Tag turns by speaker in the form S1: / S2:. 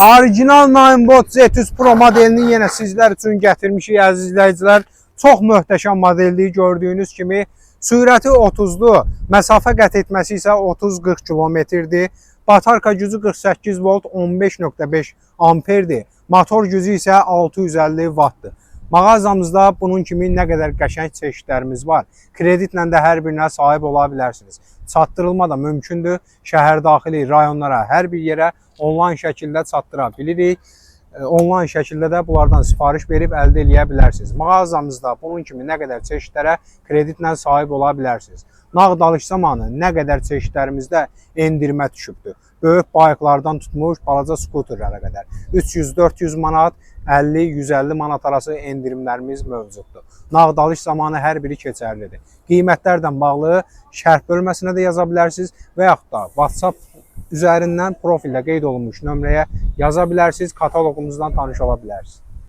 S1: Orijinal Ninebot Z3 Pro modelini yenə sizlər üçün gətirmişik, əziz izləyicilər. Çox möhtəşəm modeldir, gördüyünüz kimi. Sürəti 30-dur, məsafə qət etməsi isə 30-40 kilometrdir. Batarka gücü 48 volt 15.5 amperdir. Motor gücü isə 650 wattdır. Mağazamızda bunun kimi nə qədər qəşəng çeşidlərimiz var. Kreditlə də hər birinə sahib ola bilərsiniz. Çatdırılma da mümkündür. Şəhər daxili rayonlara, hər bir yerə onlayn şəkildə çatdıra bilirik. Onlayn şəkildə də bunlardan sifariş verib əldə eləyə bilərsiniz. Mağazamızda bunun kimi nə qədər çeşidlərə kreditlə sahib ola bilərsiniz. Nağd alış zamanı nə qədər çeşidlərimizdə endirmə düşübdür. Böyük bayıqlardan tutmuş balaca skuterlərə qədər 300-400 manat, 50-150 manat arası endirimlərimiz mövcuddur. Nağd alış zamanı hər biri keçərlidir. Qiymətlərlə bağlı şərh bölməsinə də yaza bilərsiniz və yaxud da WhatsApp üzərindən profildə qeyd olunmuş nömrəyə yaza bilərsiniz, kataloqumuzdan tanış ola bilərsiniz.